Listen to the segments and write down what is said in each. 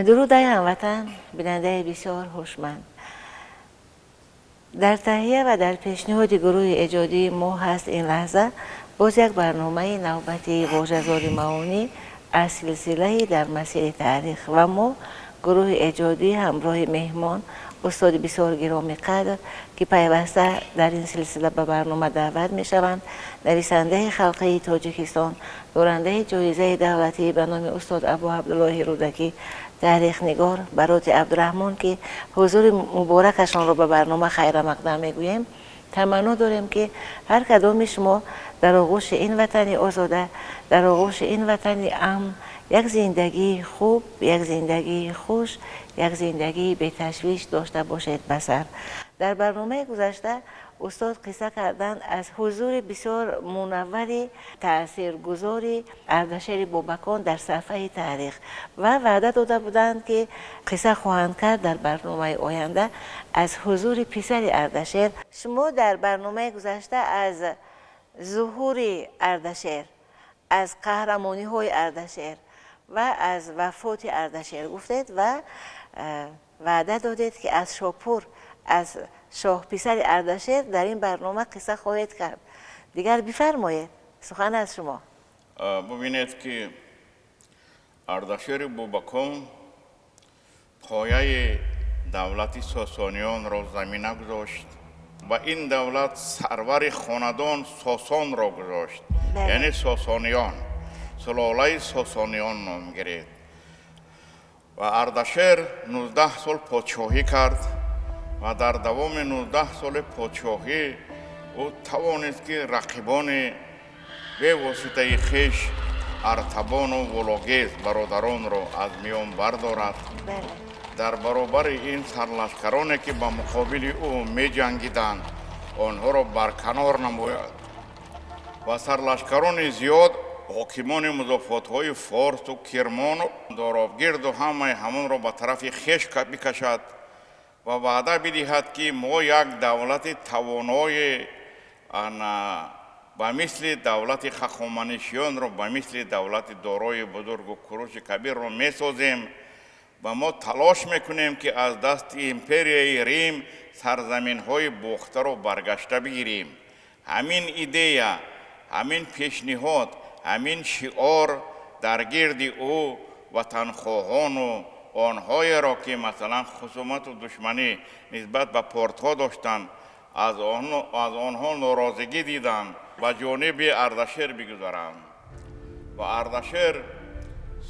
Дуруд, ай ҳамватан, бинандаи бисёр ҳушманд. Дар таҳия ва дар пешниҳоди гурӯҳи эҷодии мо ҳаст ин лаҳза боз як барномаи навбатии Вожазори маонӣ аз силсилаи «Дар масири таърих». Ва мо, гурӯҳи эҷодӣ, ҳамроҳи меҳмон, устоди бисёр гиромиқадр, ки пайваста дар ин силсила ба барнома даъват мешаванд, нависандаи халқии Тоҷикистон, дорандаи ҷоизаи давлатӣ ба номи устод Абу Абдуллоҳи Рӯдакӣ, таърихнигор Бароти Абдураҳмон, ки ҳузури муборакашонро ба барнома хайрамақдам мегӯем, таманно дорем, ки ҳар кадоми шумо дар оғӯши ин ватани озода, дар оғӯши ин ватани амн як зиндагии хуб, як зиндагии хуш, як зиндагии беташвиш дошта бошед ба сар. Дар барномаи гузашта устод қисса карданд аз ҳузури бисёр мунаввари таъсиргузори Ардашери Бобакон дар саҳфаи таърих ва ваъда дода буданд, ки қисса хоҳанд кард дар барномаи оянда аз ҳузури писари Ардашер. Шумо дар барномаи гузашта аз зуҳури Ардашер, аз қаҳрамониҳои Ардашер ва аз вафоти Ардашер гуфтед ва ваъда додед, ки аз Шопур, аз шоҳписари Ардашер дар ин барнома қисса хоҳед кард. Дигар бифармоед, сухан аз шумо. Бубинед, ки Ардашери Бобакон пояи давлати Сосониёнро замина гузошт ва ин давлат сарвари хонадон Сосонро гузошт, яъне Сосониён, сулолаи Сосониён ном гирифт. Ва Ардашер 19 сол подшоҳӣ кард ва дар давоми 19 соли подшоҳӣ ӯ тавонист, ки рақибони бевоситаи хеш, Артабону Вологез бародаронро, аз миён бардорад. Дар баробари ин сарлашкароне, ки ба муқобили ӯ меҷангиданд, онҳоро барканор намояд ва сарлашкарони зиёд, ҳокимони музофотҳои Форсу Кирмону Доробгирду ҳамаи ҳамонро ба тарафи хеш бикашад ва ваъда бидиҳад, ки мо як давлати тавоное ба мисли давлати Хахоманишиёнро, ба мисли давлати Дорои Бузургу Куруши Кабирро месозем ва мо талош мекунем, ки аз дасти империяи Рим сарзаминҳои бохтаро баргашта бигирем. Ҳамин идея, ҳамин пешниҳод, ҳамин шиор дар гирди ӯ ватанхоҳону онҳоеро, ки масалан хусумату душманӣ нисбат ба портҳо доштанд, аз онҳо норозигӣ диданд, ба ҷониби Ардашер бигузаранд. Ва Ардашер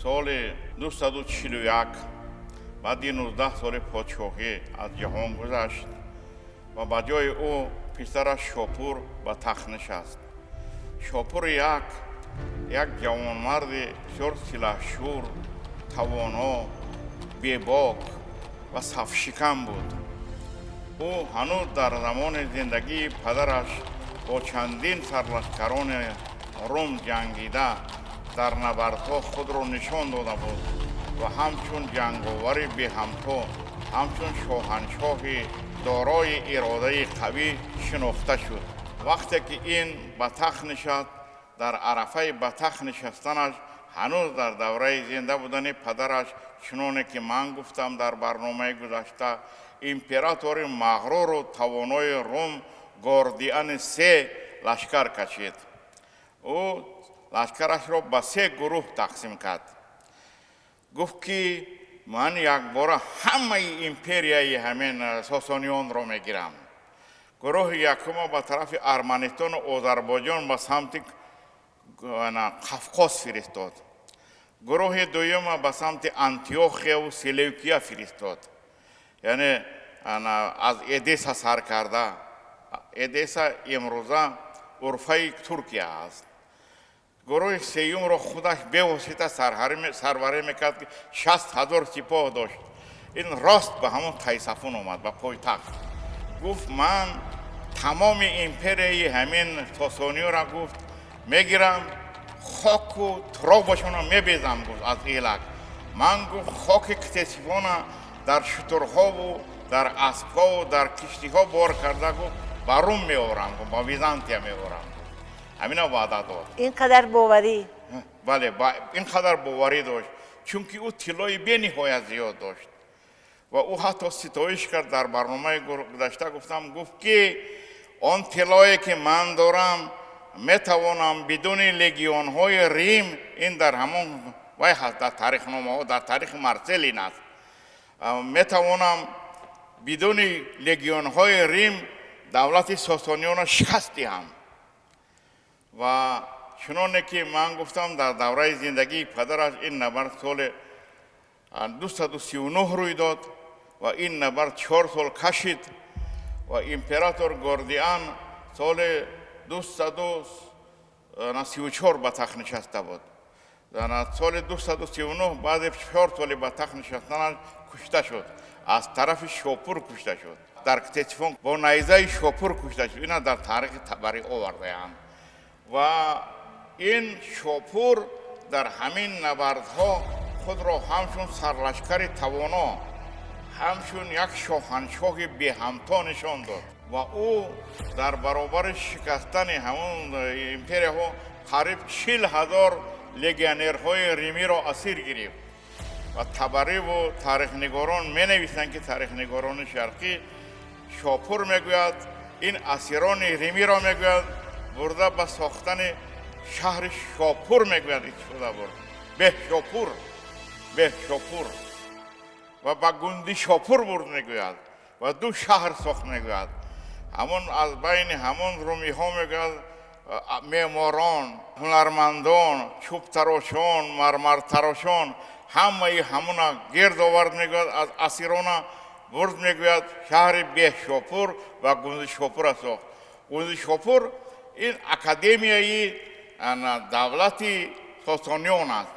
соли 241 баъди 19 соли подшоҳӣ аз ҷаҳон гузашт ва ба ҷои ӯ писараш Шопур ба тахт нишаст. Шопури як ҷавонмарди бисёр силаҳшур, тавоно, бебок ва сафшикам буд. Ӯ ҳанӯз дар замони зиндагии падараш бо чандин сарлашкарони Рум ҷангида, дар набардҳо худро нишон дода буд ва ҳамчун ҷанговари беҳамто, ҳамчун шоҳаншоҳи дорои иродаи қавӣ шинохта шуд. Вақте ки ин ба тахт нишаст, дар арафаи ба тахт нишастанаш, ҳанӯз дар давраи зинда будани падараш, чуноне ки ман гуфтам дар барномаи гузашта, императори мағруру тавонои Рум Гордиани се лашкар кашид. Ӯ лашкарашро ба се гурӯҳ тақсим кард. Гуфт, ки ман якбора ҳамаи империяи ҳамин Сосониёнро мегирам. Гурӯҳи якумо ба тарафи Арманистону Озарбойҷон, ба самти Қафқоз фиристод. Гурӯҳи дуюма ба самти Антиохияву Селевкия фиристод, яъне аз Эдеса сар карда. Эдеса имрӯза Урфаи Туркия аст. Гурӯҳи сеюмро худаш бевосита сарварӣ мекард, ки 60 000 сипоҳ дошт. Ин рост ба ҳамон Тайсафун омад, ба пойтахт. Гуфт: «Ман тамоми империяи ҳамин Сосониёро, гуфт, мегирам, хоку туробашонро мебезам, гуфт, аз элак. Ман, гуфт, хоки Ктесифона дар шутурҳову дар аспҳову дар киштиҳо бор карда, гуфт, ба Рум меорам, гуфт, ба Византия меорам». Ҳамина ваъда дод. Ин қадар боварӣ? Бале, ин қадар боварӣ дошт. Чунки ӯ тиллои бениҳоят зиёд дошт ва ӯ ҳатто ситоиш кард. Дар барномаи гузашта гуфтам, гуфт ки он тиллое ки ман дорам, метавонам бидуни легионҳои Рим, ин дар ҳамон вай ҳаст, дар таърихномаҳо, дар таърихи Марселин аст, метавонам бидуни легионҳои Рим давлати Сосониёнро шикаст диҳам. Ва чуноне ки ман гуфтам, дар давраи зиндагии падараш ин набард соли 239 рӯй дод ва ин набард 4 сол кашид ва император Гордиан соли 234 ба тахт нишаста буд. Соли 239, баъди 4 соли ба тахт нишастанаш, кушта шуд, аз тарафи Шопур кушта шуд, дар Ктесифон бо найзаи Шопур кушта шуд. Ина дар таърихи Табарӣ овардаанд. Ва ин Шопур дар ҳамин набардҳо худро ҳамчун сарлашкари тавоно, ҳамчун як шоҳаншоҳи беҳамто нишон дод ва ӯ дар баробари шикастани ҳамон империяҳо қариб 40 000 легионерҳои римиро асир гирифт. Ва Табариву таърихнигорон менависанд, ки таърихнигорони шарқӣ, Шопур мегӯяд, ин асирони римиро, мегӯяд, бурда ба сохтани шаҳри Шопур, мегӯяд, истифода бурд, Беҳшопур, Беҳшопур ва ба Гунди Шопур бурд, мегӯяд, ва ду шаҳр сохт, мегӯяд. Ҳамон аз байни ҳамон румиҳо, мегӯяд, меъморон, ҳунармандон, чӯбтарошон, мармартарошон, ҳамаи ҳамуна гирд овард, мегӯяд, аз асирона бурд, мегӯяд, шаҳри Беҳшопур ва Гундишопура сохт. Гундишопур ин академияи давлати Сосониён аст.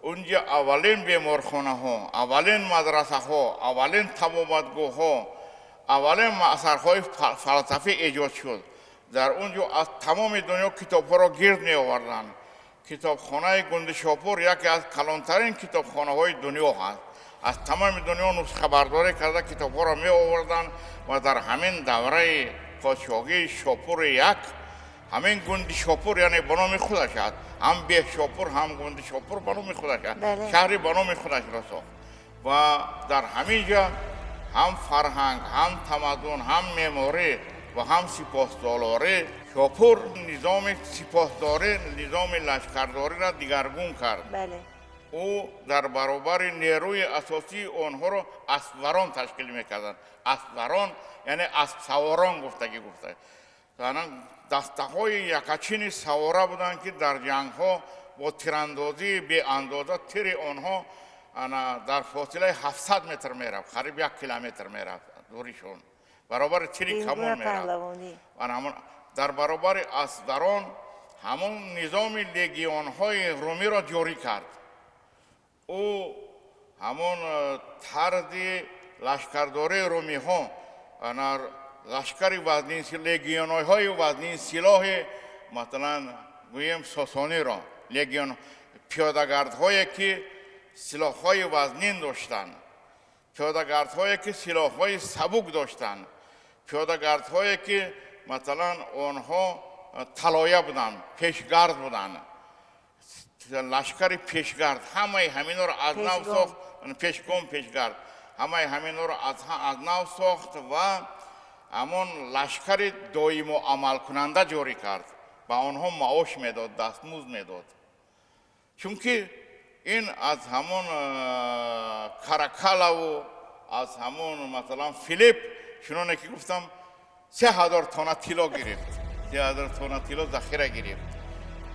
Унҷа аввалин беморхонаҳо, аввалин мадрасаҳо, аввалин табобатгоҳҳо, аввалин асарҳои фалсафӣ эҷод шуд. Дар он ҷо аз тамоми дунё китобҳоро гирд меоварданд. Китобхонаи Гундишопур яке аз калонтарин китобхонаҳои дунё ҳаст. Аз тамоми дунё нусхабардорӣ карда, китобҳоро меоварданд. Ва дар ҳамин давраи подшоҳии Шопури як, ҳамин Гундишопур, яъне ба номи худаш аст, ҳам Беҳшопур, ҳам Гундишопур ба номи худаш аст, шаҳри ба номи худашро сохт. Ва дар ҳамин ҷо ҳам фарҳанг, ҳам тамаддун, ҳам меъморӣ ва ҳам сипоҳсолорӣ, Шопур низоми сипоҳдорӣ, низоми лашкардориро дигаргун кард. Ӯ дар баробари нерӯи асосии онҳоро аспварон ташкил мекарданд. Аспварон, яъне аспсаворон гуфтагӣ гуфта, дастаҳои якачини савора буданд, ки дар ҷангҳо бо тирандозии беандоза, тири онҳо ана дар фосилаи 700 метр мерафт, қариб 1 километр мерафт дуришон, баробари тири камон мерафт. Дар баробари аспдарон ҳамон низоми легионҳои румиро ҷорӣ кард. Ӯ ҳамон тарзи лашкардории румиҳо, лашкари вазнин, легионҳои вазнин силоҳи, масалан гӯем, Сосониро, легион пиёдагардҳое ки силоҳҳои вазнин доштанд, пиёдагардҳое ки силоҳҳои сабук доштанд, пиёдагардҳое ки масалан онҳо талоя буданд, пешгард буданд, лашкари пешгард, ҳамаи ҳаминҳоро аз нав сохт. Пешгом, пешгард, ҳамаи ҳаминҳоро аз нав сохт ва ҳамон лашкари доимо амалкунанда ҷорӣ кард. Ба онҳо маош медод, дастмузд медод, чунки ин аз ҳамон Каракалаву аз ҳамон, масалан, Филипп, чуноне ки гуфтам, 3000 тонна тилло гирифт, 3000 тонна тилло захира гирифт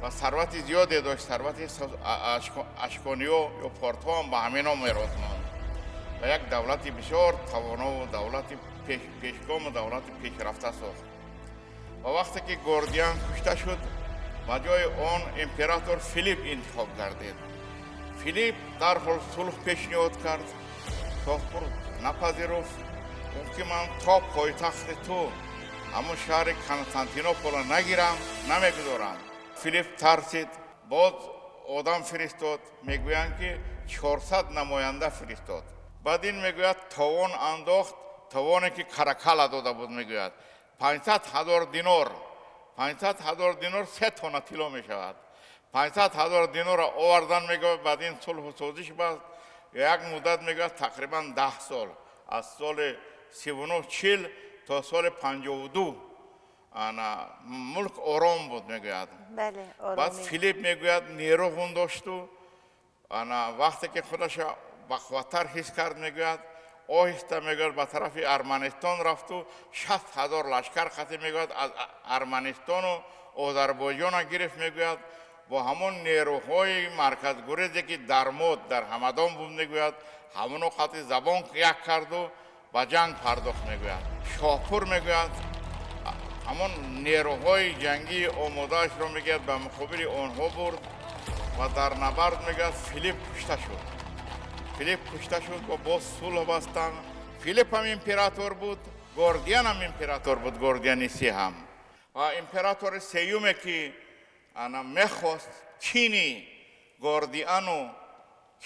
ва сарвати зиёде дошт. Сарвати Ашкониё ё Портҳо ҳам ба ҳамино мерос монд ва як давлати бисёр тавонову давлати пешгому давлати пешрафта сохт. Ва вақте ки Гордиан кушта шуд, ба ҷои он император Филипп интихоб гардид. Филипп дарҳол сулҳ пешниҳод кард. Шопур напазируфт. Гуфт ки ман то пойтахти ту, ҳамон шаҳри Константинопола, нагирам, намегузорам. Филипп тарсид, боз одам фиристод. Мегӯянд, ки 400 намоянда фиристод. Баъд ин, мегӯяд, товон андохт, тавоне ки Каракала дода буд, мегӯяд, 500 000 динор. 500 000 динор 3 тонна тилло мешавад. 500,000 динорро овардан, мегӯяд, баъд ин сулҳу созиш баст. Як муддат, мегӯяд, тақрибан 10 сол, аз соли 39-40 то соли 52 ана мулк ором буд, мегӯяд. Баъд Филипп, мегӯяд, нерӯ хун дошту ана вақте ки худаша бақувваттар ҳис кард, мегӯяд, оҳиста, мегӯяд, ба тарафи Арманистон рафту 60,000 лашкар қати, мегӯяд, аз Арманистону Озарбойҷона гирифт, мегӯяд, бо ҳамон нерӯҳои марказгурезе, ки дар Мод, дар Ҳамадон буд, мегӯяд, ҳамоно қати забон як карду ба ҷанг пардохт, мегӯяд. Шоҳпур, мегӯяд, ҳамон нерӯҳои ҷангии омодаашро, мегӯяд, ба муқобили онҳо бурд ва дар набард, мегӯяд, Филипп кушта шуд. Филипп кушта шуд ва боз сулҳ бастанд. Филипп ҳам император буд, Гордиан ҳам император буд, Гордиани Се ҳам. Ва императори сеюме, ки ана мехост кини Гордиану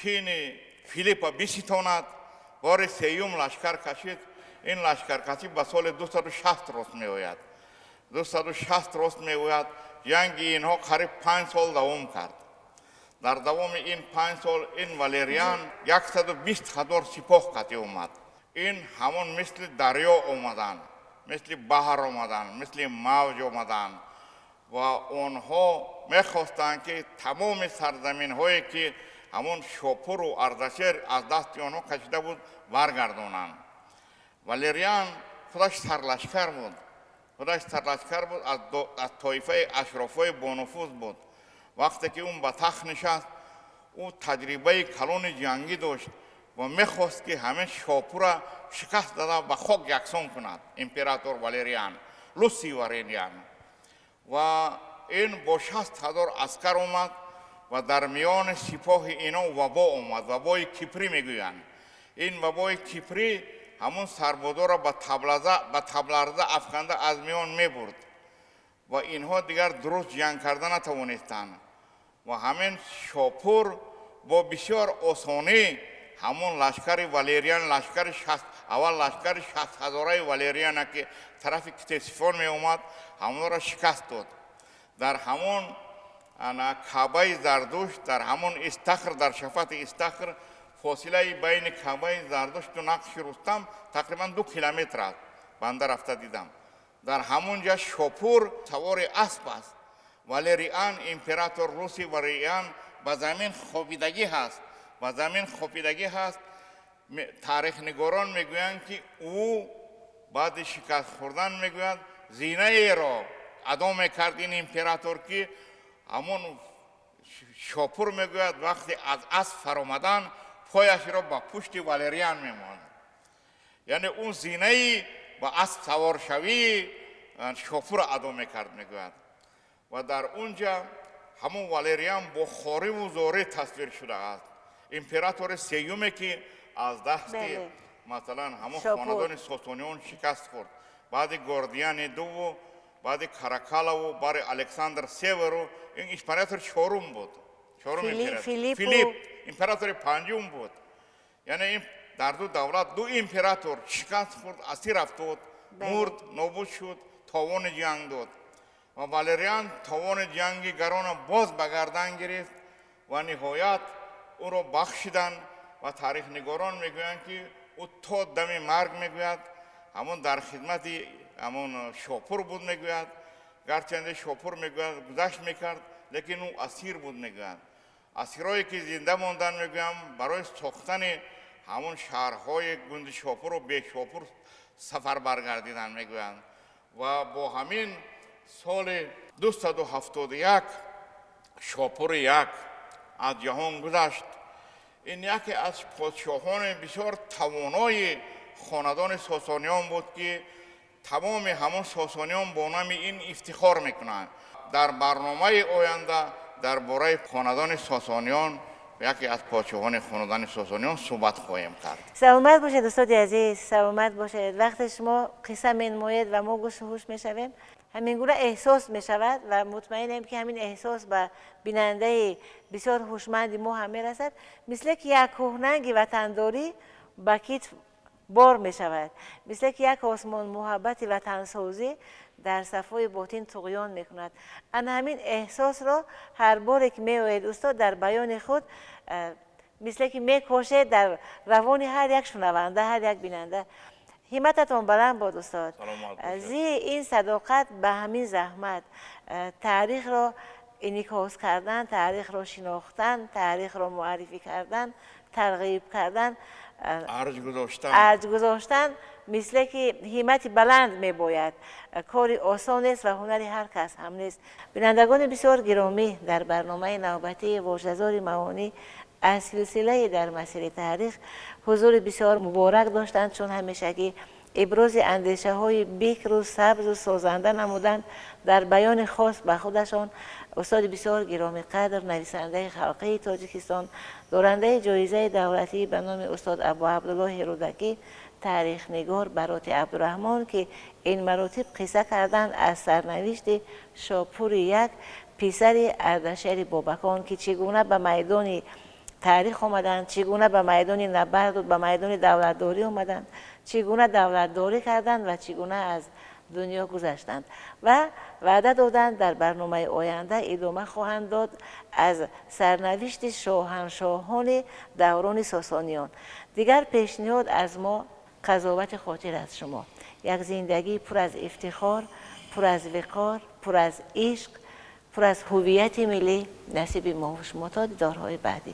кини Филиппа биситонад, бори сеюм лашкар кашид. Ин лашкаркашӣ ба соли 260 рост меояд, 260 рост меояд. Ҷанги инҳо қариб 5 сол давом кард. Дар давоми ин 5 сол ин Валериан 120,000 сипоҳ қатӣ омад. Ин ҳамон мисли дарё омадан, мисли баҳр омадан, мисли мавҷ омадан ва онҳо мехостанд, ки тамоми сарзаминҳое, ки ҳамон Шопуру Ардашер аз дасти онҳо кашида буд, баргардонанд. Валериан худаш сарлашкар буд, худаш сарлашкар буд, аз тоифаи ашрофҳои бонуфуз буд. Вақте ки ӯ ба тахт нишаст, ӯ таҷрибаи калони ҷангӣ дошт ва мехост, ки ҳамин Шопура шикаст дада, ба хок яксон кунад, император Валериан, Лусий Валериан. Ва ин бо 60,000 аскар омад ва дар миёни сипоҳи ино вабо омад, вабои кипрӣ мегӯянд. Ин вабои кипрӣ ҳамун сарбозоро ба табларза афканда, аз миён мебурд ва инҳо дигар дуруст ҷанг карда натавонистанд. Ва ҳамин Шопур бо бисёр осонӣ ҳамон лашкари Валериан, лашкари шаст, аввал лашкари 60 ҳазораи Валериана, ки тарафи Ктесифон меомад, ҳамонро шикаст дод. Дар ҳамон ана Каъбаи Зардушт, дар ҳамон истахр, дар шафати истахр, фосилаи байни Каъбаи Зардушту нақши Рустам тақрибан 2 километр аст, банда рафта дидам. Дар ҳамон ҷа Шопур савори асп аст, Валериан, император Лусий Валериан ба замин хобидагӣ ҳаст, ба замин хобидагӣ ҳаст. Таърихнигорон мегӯянд, ки ӯ баъди шикаст хӯрдан, мегӯяд, зинаеро адо мекард ин император, ки ҳамон Шопур, мегӯяд, вақте аз асп фаромадан, пояшро ба пушти Валериан мемонд, яъне ӯ зинаи ба асп саворшавии Шопурро адо мекард, мегӯяд. Ва дар он ҷа ҳамон Валериан бо хориву зорӣ тасвир шудааст, императори сеюме, ки аз дасти, масалан, ҳамон хонадони Сосониён шикаст хӯрд, баъди Гордиани Дуву, баъди Каракалаву, баъди Александр Северу. Ин император чорум буд, чорум Филипп императори панҷум буд. Яъне ин дар ду давлат ду император шикаст хӯрд, асир афтод, мурд, нобуд шуд, товони ҷанг дод. Ва Валериан товони ҷанги гарона боз ба гардан гирифт ва ниҳоят ӯро бахшиданд. Ва таърихнигорон мегӯянд, ки ӯ то дами марг, мегӯяд, ҳамон дар хидмати ҳамон Шопур буд, мегӯяд. Гарчанде Шопур, мегӯяд, гузашт мекард, лекин ӯ асир буд, мегӯяд. Асирое, ки зинда монданд, мегӯям, барои сохтани ҳамон шаҳрҳои Гундишопуру Бешопур сафар баргардиданд, мегӯянд. Ва бо ҳамин соли 271 Шопури Як аз ҷаҳон гузашт. Ин яке аз подшоҳони бисёр тавонои хонадони Сосониён буд, ки тамоми ҳамон сосониён бо номи ин ифтихор мекунанд. Дар барномаи оянда дар бораи хонадони Сосониён, яке аз подшоҳони хонадони Сосониён суҳбат хоҳем кард. Саломат бошед, устоди азиз, саломат бошед. Вақте шумо қисса менамоед ва мо гӯшу ҳуш мешавем, ҳамин гуна эҳсос мешавад ва мутмаинем, ки ҳамин эҳсос ба бинандаи бисёр ҳушманди мо ҳам мерасад, мисле ки як кӯҳнанги ватандорӣ ба китф бор мешавад, мисле ки як осмон муҳаббати ватансозӣ. Дар сафои ботин туғён мекунад. Ана ҳамин эҳсосро ҳар боре ки меоед, устод, дар баёни худ мисле ки мекошед дар равони ҳар як шунаванда, ҳар як бинанда. Ҳиммататон баланд бод, устод. Зи ин садоқат ба ҳамин заҳмат, таърихро инъикос кардан, таърихро шинохтан, таърихро муаррифӣ кардан, тарғиб кардан, арҷ гузоштан, мисле ки ҳиммати баланд мебояд. Кори осон нест ва ҳунари ҳар кас ҳам нест. Бинандагони бисёр гиромӣ, дар барномаи навбатии Вожазори маонӣ аз силсилаи «Дар масири таърих» ҳузури бисёр муборак доштанд, чун ҳамешагӣ ибрози андешаҳои бикру сабзу созанда намуданд дар баёни хос ба худашон, устоди бисёр гиромиқадр, нависандаи халқии Тоҷикистон, дорандаи ҷоизаи давлатӣ ба номи устод Абу Абдуллоҳи Рӯдакӣ, таърихнигор Бароти Абдураҳмон, ки ин маротиб қисса карданд аз сарнавишти Шопури як, писари Ардашери Бобакон, ки чӣ гуна ба майдони таърих омаданд, чӣ гуна ба майдони набарду ба майдони давлатдорӣ омаданд, чӣ гуна давлатдорӣ карданд ва чӣ гуна аз дунё гузаштанд. Ва ваъда доданд, дар барномаи оянда идома хоҳанд дод аз сарнавишти шоҳаншоҳони даврони Сосониён. Дигар пешниҳод аз мо, қазовати хотир аз шумо. Як зиндагии пур аз ифтихор, пур аз виқор, пур аз ишқ, пур аз ҳуввияти миллӣ насиби мову шумо. То дидорҳои баъдӣ.